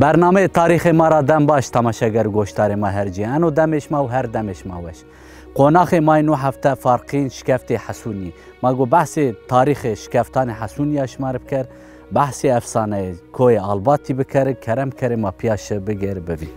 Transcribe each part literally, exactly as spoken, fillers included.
Bernameyê Tarîxê ma ra dem baş, temaşeger û goşdarê ma her cî. Eno demê şima û her demê şima weş. Qonaxê ma yê no hefte Farqîn Şikeftê Hesûnî. Ma go behsê tarîxê şikeftanê Hesûnî ya şima rê biker, behsê efsaneyê Koyê Albatî bikerin, kerem kerê ma pîya şi bigêr bivîn.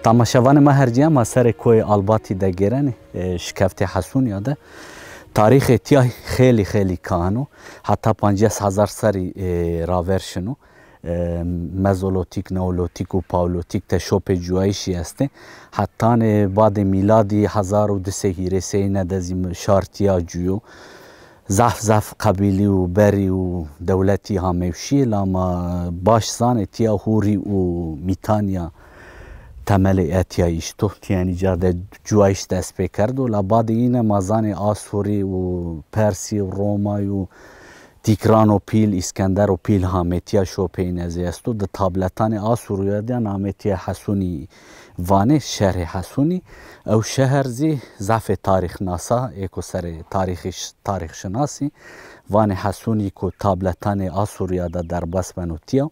Tamaşevanê ma her cîya, ma serê Koyê Albatî de gêrenê, e, Şikeftê Hesûnîya de. Tarîxê tîya xeylî xeylî kahin o. Heta pancês hezar serî, e, raver şino. E, Mezolotîk, Neolotîk û Paleolotîk de şopê cuyayîşî estê. Hetanê badê mîladî hezar û di sey hîrê seyîne de zî şar tîya cuyo. Zaf zaf qebîlî û berî û dewletî hamewşîyê la ma baş zanê tîya Hûrî û Mîtanya temelê etya îşto. Tîya enî ca de cuyayîş dest pê kerdo. La badê îne ma zanê Asurî û Persî, Romay û Tîkrano Pîl, Îskendero Pîl hamê tîya şopê îne zî esto. Di tabletanê Asûrîya de namê tîya Hesûnî vanê, şehrê Hesûnî. Ew şeher zî zafê tarîxnasa, ê ku serê tarîxî ş-, tarîxşinasî vanê Hesûnî ku tabletanê Asûrîya de derbas beno tîya.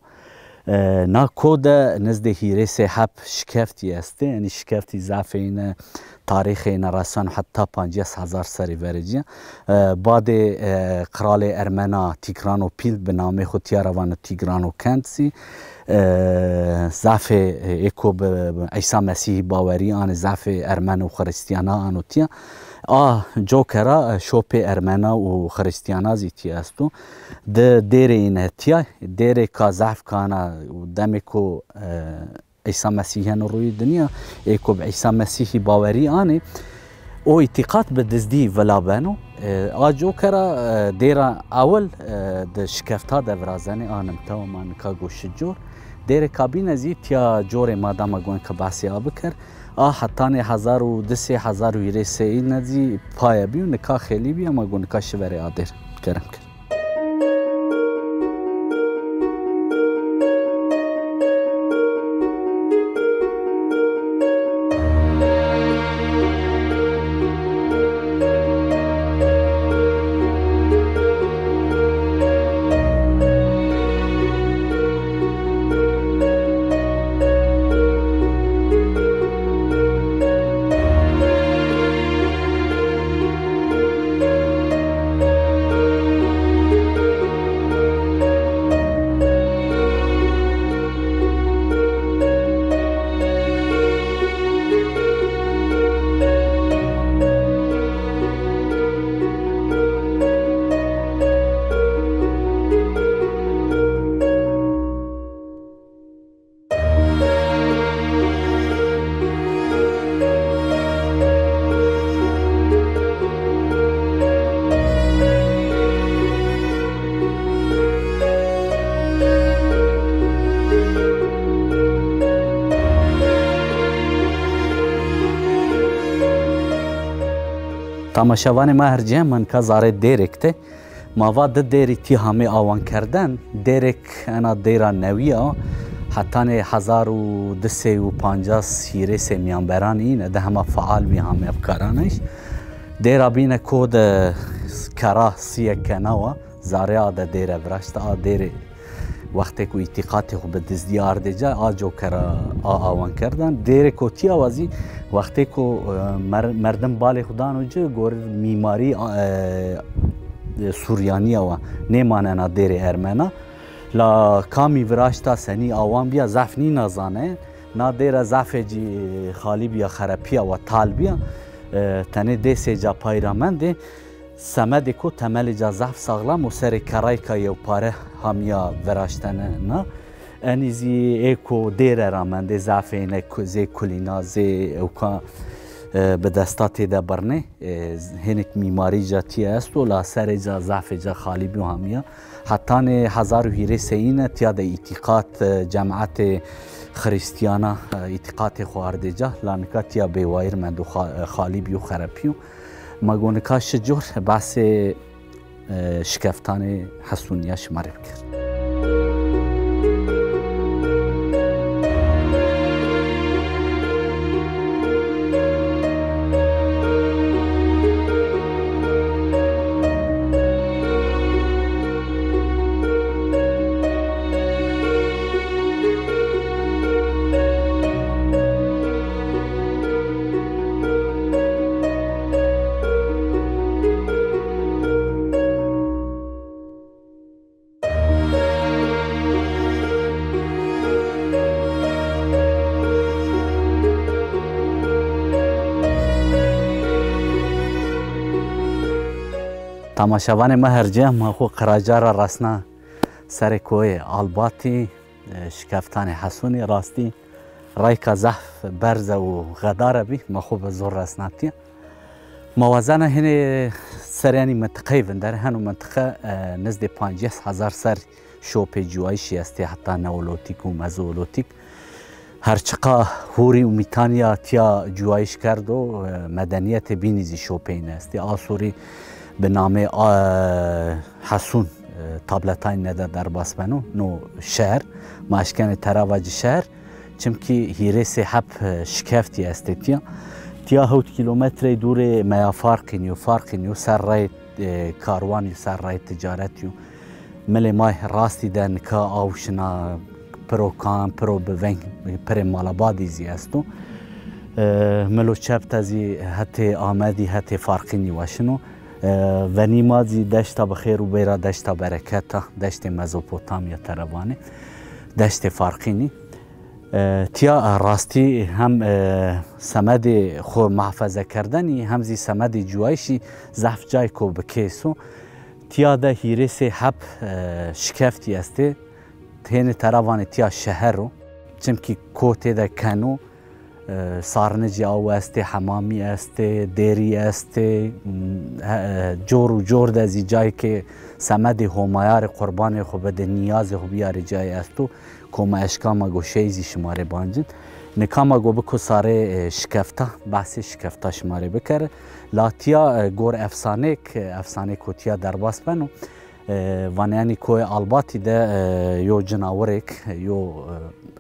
E, na ko de nizdê hîrê sey heb şikeftî estê. Enî şikeftî zafê îne tarîxê îne reseno heta pancês hezar serî verê cî. E, badê, e, qralê Ermena Tîgrano Pîl bi namê xo tîya ra vano Tîgrano Kent zî. E, zafê, e, ê ko bi, bi Îsa Mesîhî bawerî anê, zafê Ermen û Xirîstîyana ano tîya. A coke ra, e, şopê Ermena û Xirîstîyana zî tîya esto. Di dêrê îne tîya, dêrê ka zaf kana û demê ko, e, Îsa Mesîh yeno rûyê dinya, ê ku bi Îsa Mesîhî bawerî anê, o îtîqat bi dizdî vila beno. E, a coke ra, e, dêra ewil, e, di şikefta de virazenê, a nimtewa ma nika go şi cor. Dêrê ka bîne zî tîya corê ma de ma go nika behsê a biker. A hetanê hezar û di sey, hezar û hîrê seyîne zî paye bîyo, nika xêlî bîya, ma go nika şi verê a dêr. Kerem kir. Tamaşevanê ma her cî, ma nika zarê dêrêk de. Ma va di dêrî tî hamê awankerden, dêrêk ena dêra newî ya, hetanê hezar û di sey û pancas hîrê sey mîyanberanî îne de hema feal bî, hamê bi karanayîş. Dêra bîne ko de kera sîye kena wa, zarê a de dêre viraşte, a dêrê wextê ku îtîqatê xwu bi dizdî ardê ca, a coke ra a awan kerdan. Dêrê kotîya wa zî wextê ku, e, mer-, merdim balê xwu dano ci, gor mîmarî, e, e, Suryanîya wa nêmanena dêrê Ermena. La kamî viraşta, senî awan bîya, zaf nîna zane. Na dêra zafê cî xalî bîya, xerepîya wa tal bîya. E, tenê dêsê ca pay ra mendê. Semedê ko temelê ca zaf saxlam û serê kerrayka yewpare hamîya viraştene na. Enî zî ê ko dêre ra mendê, zafê îne ku-, zê kulîna, zê ewka, e, bi desta têde birnê. E, hênik mîmarî ca tîya esto, la serê ca, zafê ca xalî bîyo hamîya. Hetanê hezar û hîrê seyîne tîya de îtîqat, e, cematê Xirîstîyana, e, îtîqatê xo ardê ca, la nika tîya bêwayîr mendo, xa-, e, xalî bîyo, xerepîyo. Ma go nika şi cor behsê, e, şikeftanê Hesûnîya şima rê bikir. Temaşevanê ma her ca, ma xo Qiraca ra resna serê koyê Albatî, e, şikeftanê Hesûnî. Rastî rayka zaf berze û xedare bî, ma xo bi zor resna tîya. Ma wazena hinê serê enî mintiqeyî vindere. Heno mintiqe, e, nizdê pancês hezar ser şopê cuyayîşî estê, heta neolotîk û mezoolotîk. Her çiqa hûrî û mîtanîya tîya cuyayîş kerdo, e, medenîyetê bînî zî şopeyîne estê. Asûrî bi namê, e, Hesûn, e, tabletayîne de derbas beno no şehr. Ma eşkenê tera vacî şehr. Çimkî hîrêsê heb, e, şikeftî estê tîya. Tîya hewt kîlometrey dûrê meya Farqînî yo, Farqînî yo, ser rayê, e, karwanî yo, ser rayê ticaretî yo. Milê ma rastî de nika aw şina piro kan, piro bi veng, pirê malabadî zî esto. E, milo çep de zî hetê Amedî, hetê Farqînî weşino. E, venî ma zî deşta bi xêr û bêra deşta bereketa, deştê Mezopotamya tera vanê, deştê Farqînî. E, tîya, e, rastî hem, e, semedê xo muhafeze kerdenî hem zî semedê cuyayîşî zaf cayêko bi kês o. Tîya de hîrêsê heb, e, şikeftî estê. Hênî tera vanê tîya şeher o. Çimkî ko têde keno, e, sarnicî aw estê, hemamî estê, dêrî estê, m, he, e, cor û cor de zî cayêkê semedê homayarê qurbanê xo bidê, nîyazê xo bîyarê cayê esto. Ko ma eşka ma go şey zî şima rê bancin. Nika ma go biko sarê, e, şikefta, behsê şikefta şima rê bikeri. La tîya, e, gor efsanêk, e, efsanêko tîya derbas beno. E, vanê enî koyê Albatî de, e, yo cinawirêk, yo,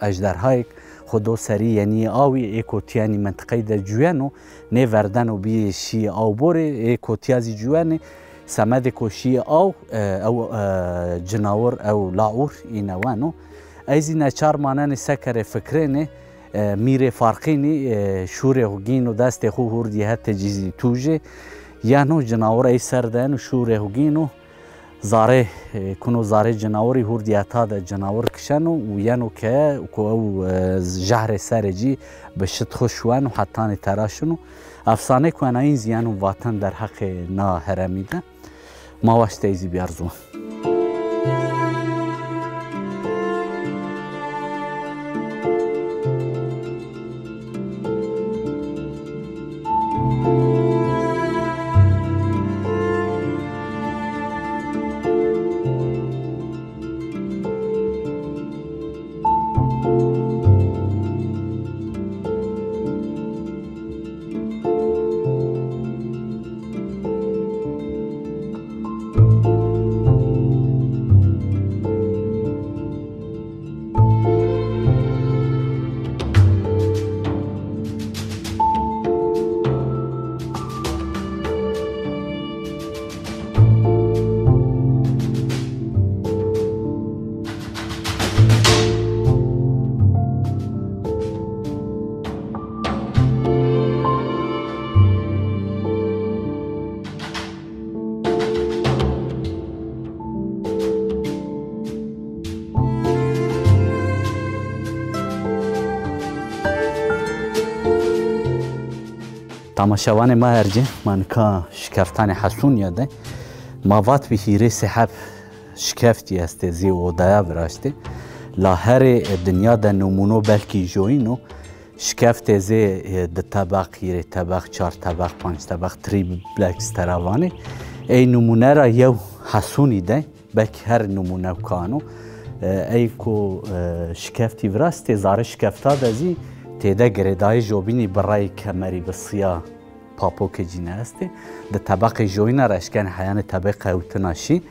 e, ejderhayêk xo do serî yenîyê awî, ê ko tîya enî mintiqeyî de cuyeno, nêverdeno bîyê şîyê aw borê, ê ko tîya zî cuyenê, semedê ko şîyê aw, e, ew, e, cinawir, ew laûr îne weno. Ey zî neçar manenê sekerê fikrênê, e, mîrê Farqînî, e, şûrê xo gîno destê xo hurdî hetê cî zî tûjê. Yeno cinawir ey ser de yeno şûrê xo gîno. Zarê, e, kuno zarê cinawirî hurdî heta de cinawir kişeno û yeno ke ku ew, e, jehrê serê cî bi şit xo şuweno hetanê tera şino. Efsaneyêk wenayîn zî yeno vaten derheqê na heremî de. Ma waşt ey zî bîyar ziwan. Tamaşevanê ma ercê, ma nika şikeftanê Hesûnîya de. Ma vatbî hîrêsê heb şikeftî estê, zê odaya viraştê. La herê dinya de nimûno belkî joyîn o. Şikeftê zê, e, di tebeq, hîrê tebeq, çar tebeq, panc tebeq, triplex tera vanê. Ey nimûne ra yew Hesûnî de. Belkî her nimûne kan o. E, ey ku, e, şikeftî viraştê, zarê şikefta de zî têde girêdayî jobînî bi rey kemerî, bi siya papokê cîne estê. Di tebeqê joyîna ra eşkenê heyanê tebeqê hewtina şî.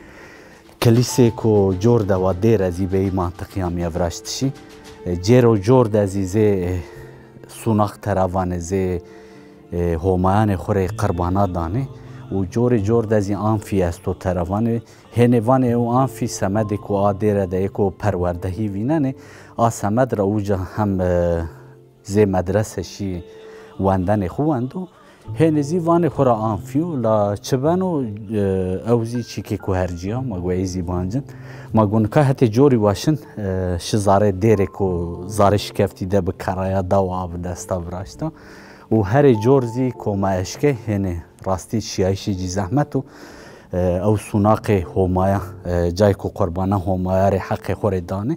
Kilîsê ku cor de wa dêre zî beyî mantiqî amîya viraştişî. E, cêro cor de zî zê, e, sunaq tera vanê, zê, e, homayanê xwu rê qirbana danê û corê cor de zî amfî esto tera vanê. Hênê vanê ew amfî semedê ku a dêre de yê ku perwerdehî vînenê, a semed ra uca hem, e, zê medrese şî wendenê xwu wendo. Hênê zî vanê xwu ra amfî yo, la çi beno, e, ew zî çîkê ku hercîya, ma go ey zî bancin. Ma go nika hetê corî wa şin, e, şi zarê dêrê ku zarê şikeftî de bi keraya dawa a bi desta viraşta. Û herê cor zî koma eşke hênê. Rastî şiyayîşê cî zehmet o. E, ew sunaqê Homaya, e, cayê ku qurbana Homaya rê heqê xo rê danê.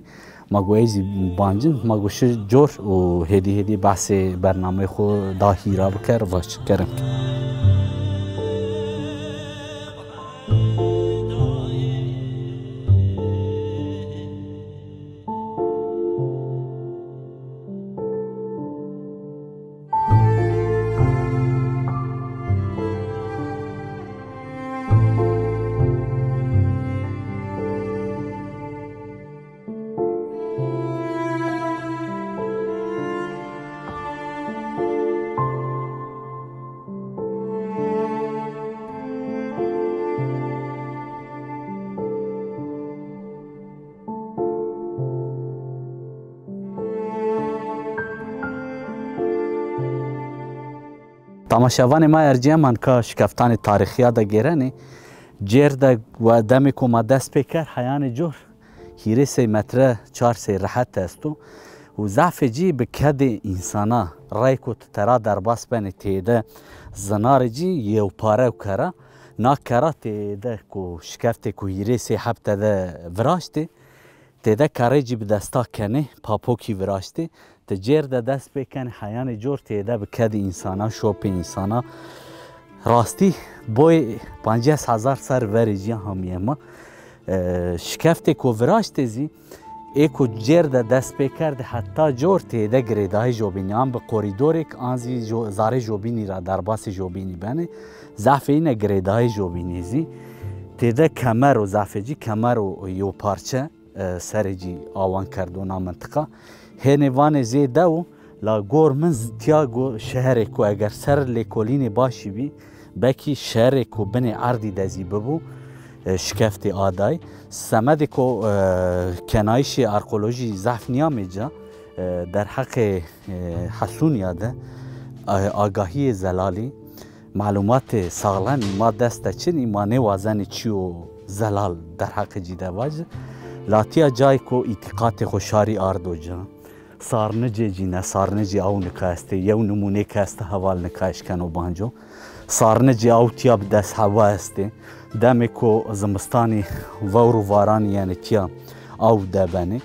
Ma go ey zî bancin, ma go şi cor û hêdî hêdî behsê bernameyê xo da hîra biker, vaş kerem. Tamaşevanê ma ercîyeman ka şikeftanê tarîxîya de gêrenê. Cêr de we demê ku ma dest pê kerd, heyanê cor hîrê sey metre, çar sey rehet esto û zafê cî bi kedê însana, reyko ti tera derbas benê têde zinarê cî yew pare û kera. Na kera têde ku şikeftê ku hîrê sey heb tede viraştê, têde kerrê cî bi desta kenê, papokî viraştê. Ti cêr de dest pê kenê, heyanê cor têde bi kedê însana, şopê însana. Rastî boyê pancês hezar serr verê cî hamîye ma. E, şikeftê ku viraştê zî, ê ku cêr de dest pê kerdê heta cor têde girêdayî jobînî. An bi korîdorêk, an zî jo-, zarê jobînî ra derbasê jobînî benê. Zafê îne girêdayî jobînî zî. Têde kemer o, zafê cî kemer o yew parçe, e, serê cî awan kerdo na mintiqa. Hênê vanê zê dew o, la gor min z-, tîya go şeherêko eger ser lêkolînê başî bî, belkî şeherêko binê erdî de zî bibû, e, şikeftê a dayî. Semedêko, e, kenayîşê arkeolojî zaf nîyamê ca, e, derheqê, e, Hesûnîya de, e, agahîyê zelalî, Malûmatê saxlemî ma dest de çin î, ma nêwazenê çîyo zelal derheqê cî de vajî. La tîya cayêko îtîqatê xo şarî ardo ca. Sarnicê cî ne, sarnicê aw nika estê. Yew nimûnêk esta heval nika eşkeno banco. Sarnicê aw tîya bi des hewa estê. Demêko zimistanî vewr û varanî yenê tîya aw de benê.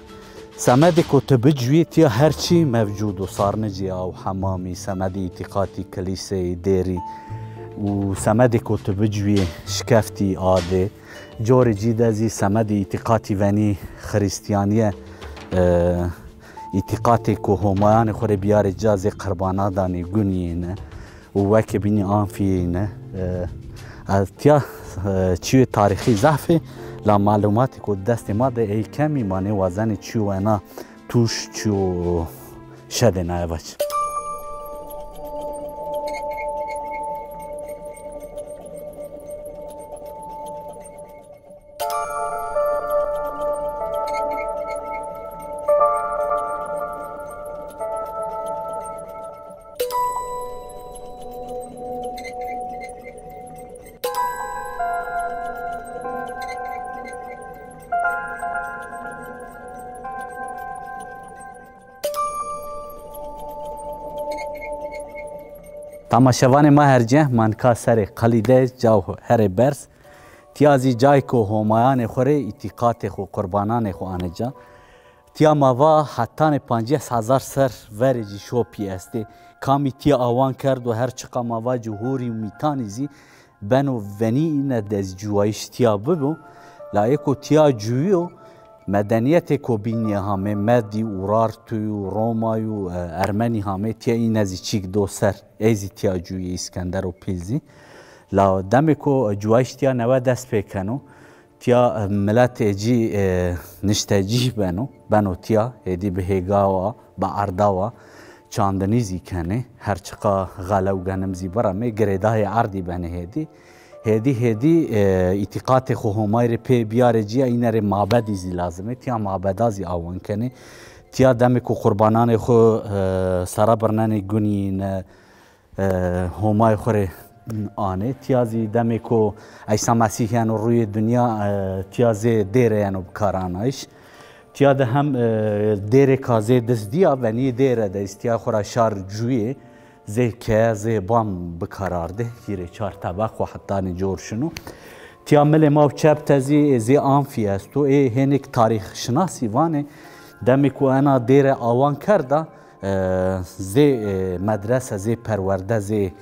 Semedêko ti bicuyê tîya her çî mevcûd o. Sarnicê aw, hemamî, semedê îtîqatî, kilîseyî, dêrî û semedêko ti bicuyê şikeftî adê. Corê cî de zî semedê îtîqatî venî xirîstîyanîye, e, îtîqatêko homayanê xo rê biyarê ca zê qirbana danê gunîyêne. Û weke bînî anfîyêne. E, e, tîya, e, çîyê tarîxî zaf ê, la malûmatêko destê ma de ey kemî, ma nêwazenê çîyo ena tûş, çîyo şedê naye vac. Tamaşevanê ma herce, ma nika serê qelî de, caw herê berz. Tiya zî cayêko Homayanê xo rê îtîqatê xo, qurbananê xo ane ca. Tiya ma va hetanê pancês hezar ser verê zî şopî estê. Kamî tiya awan kerdo, her çiqa ma vacî hûrî û mîtanî zî beno venî, îne de zî cuwayîş tiya bibo. La êko tiya cuwîyo, medenîyetêko bînîye hamê, Medî, Urartu, Roma û, e, Ermenî hamê, tiya îne zî çîk do ser. Ey zî tiya cuwîyê, Îskendero Pîl zî. La demêko cuwayîş tiya newe dest pê keno. Tiya, e, miletê cî, e, niştecî beno. Beno tiya, hêdî bi hêgawa, bi erdawa çandinî zî kenê. Her çiqa xele û genim zî biremê, girêdayê erdî benê hêdî. Hêdî hêdî, e, îtîqatê xo Homayî rê pê biyarê cîya, îne rê mabedî zî lazim ê. Tiya mabeda zî awan kenê. Tiya demêko qurbananê xo, e, sera birnenê gunî, îne, e, Homayê xo rê anê. Tiya zî demêko Îsa Mesîh yeno rûyê dinya, e, tiya zê dêre yeno bikaranayîş. Tiya de hem, e, dêrêka zê dizdî ya, venîyê dêre de îstîya xo ra şar cuyê, zê keye, zê bam bikarardê. Hîrê çar tebeq wa hetanê cor şino. Tiya milê ma û çep de zî, e, zê amfî esto. Ê hênêk tarîxşinasî vanê, demêko ena dêre awan kerda, e, zê, e, medrese, zê perwerde, zê,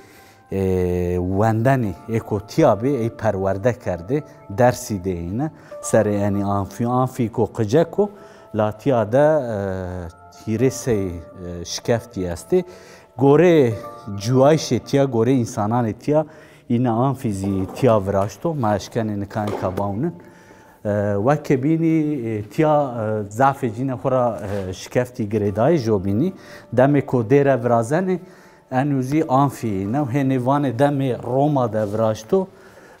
e, wendenî êko tiya bê, ey perwerde kerdê, dersî dê îne. Serê enî amfî, amfîko qiceko, la tiya de, e, hîrê sey, e, şikeftî estê. Gorê cuwayîşê tiya, gorê însananê tiya, îne amfî zî tiya viraşto. Ma eşkenê nika nika vawnin. E, weke bînî, e, tiya, e, zafê cîne xo ra, e, şikeftî girêdayî jobînî. Demêko dêre virazenê, enû zî amfî îne. Hênê vanê demê Roma de viraşto.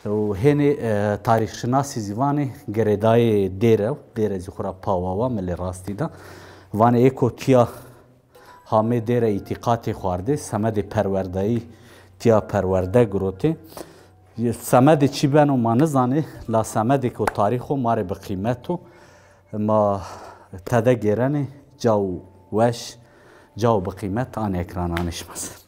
Û hênê, e, tarîxşinasî zî vanê girêdayê dêre, dêre zî xo ra pawa wa, milê rastî de. Vanê êko tiya hamê dêre îtîqatê xo ardê, semedê perwerdeyî tiya perwerde girotê. Semedê çî beno ma nizanê, la semedêko tarîx o ma rê bi qîmet o. Ma tede gêrenê, caw weş, caw bi qîmet anê ekrananê şima ser.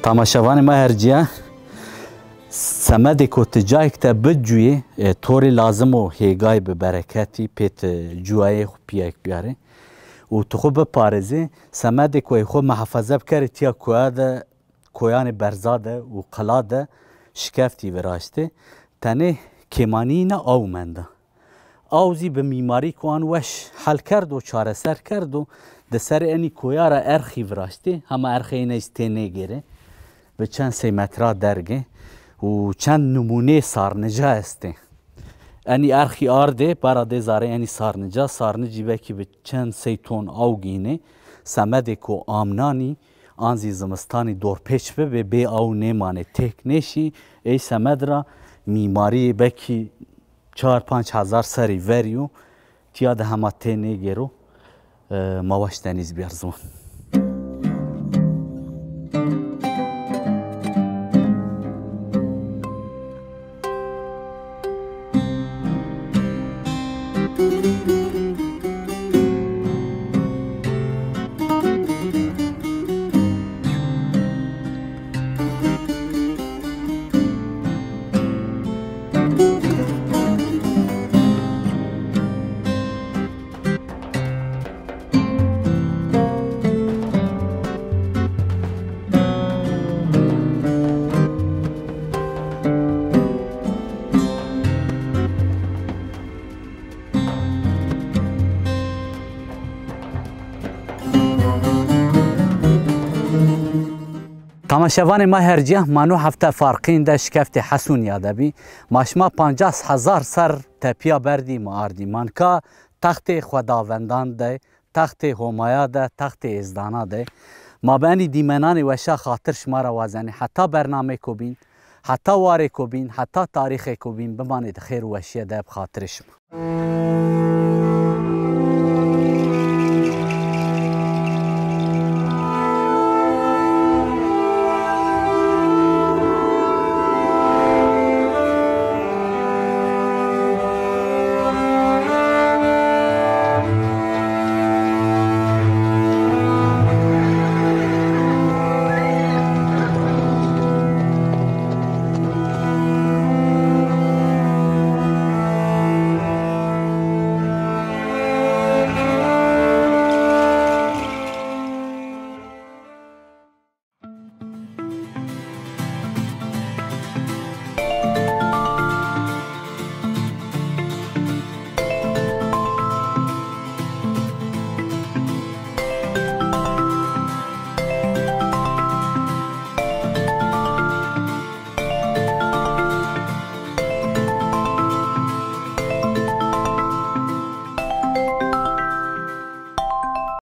Tamaşevanê ma hercîya, semedêko ti cayêk de bicuyê, e, to rê lazim o hêgayê bi bereketî pê ti cuwayê xwu pîyek biyarê û ti xwu biparêzê. Semedêko ey xwu muhafaze bikerê tiya koya de, koyanê berza de û qila de şikeftî viraştê. Tenê kêmanîyî ne aw menda. Aw zî bi mîmarî ku an weş hel kerdo, çareser kerdo, di serê enî koya ra erxî viraştê, hema erxê êne zî tê nêgêrê. Bi çend sey metra derg ê û çend nimûneyê sarnica estê. Enî erxî ardê, bara dê zarê enî sarnica, sarnicî belkî bi çend sey ton aw gînê, semedêko amnanî, an zî zimistanî dorpêç bibê, bê aw nêmanê, têk nêşî, ey semed ra mîmarîyê belkî çar panc hezar serî verî yo, tiya de hema tê nêgêro, e, ma waşt enî zî biyar ziwan. Ma şevanê ma hercîya, ma no hefte farqîn de şikeftê Hesûnîya de bî. Ma şima pancas hezar ser tepîya berdî, ma ardî. Ma nika textê xwedavendan de, textê Homaya de, textê êzdana de. Ma bi enî dîmenanê weşa xatir şima ra wazenê. Heta bernamêko bîn, heta warêko bîn, heta tarîxêko bîn, bimanê di xêr û weşîye de bi xatirê şima.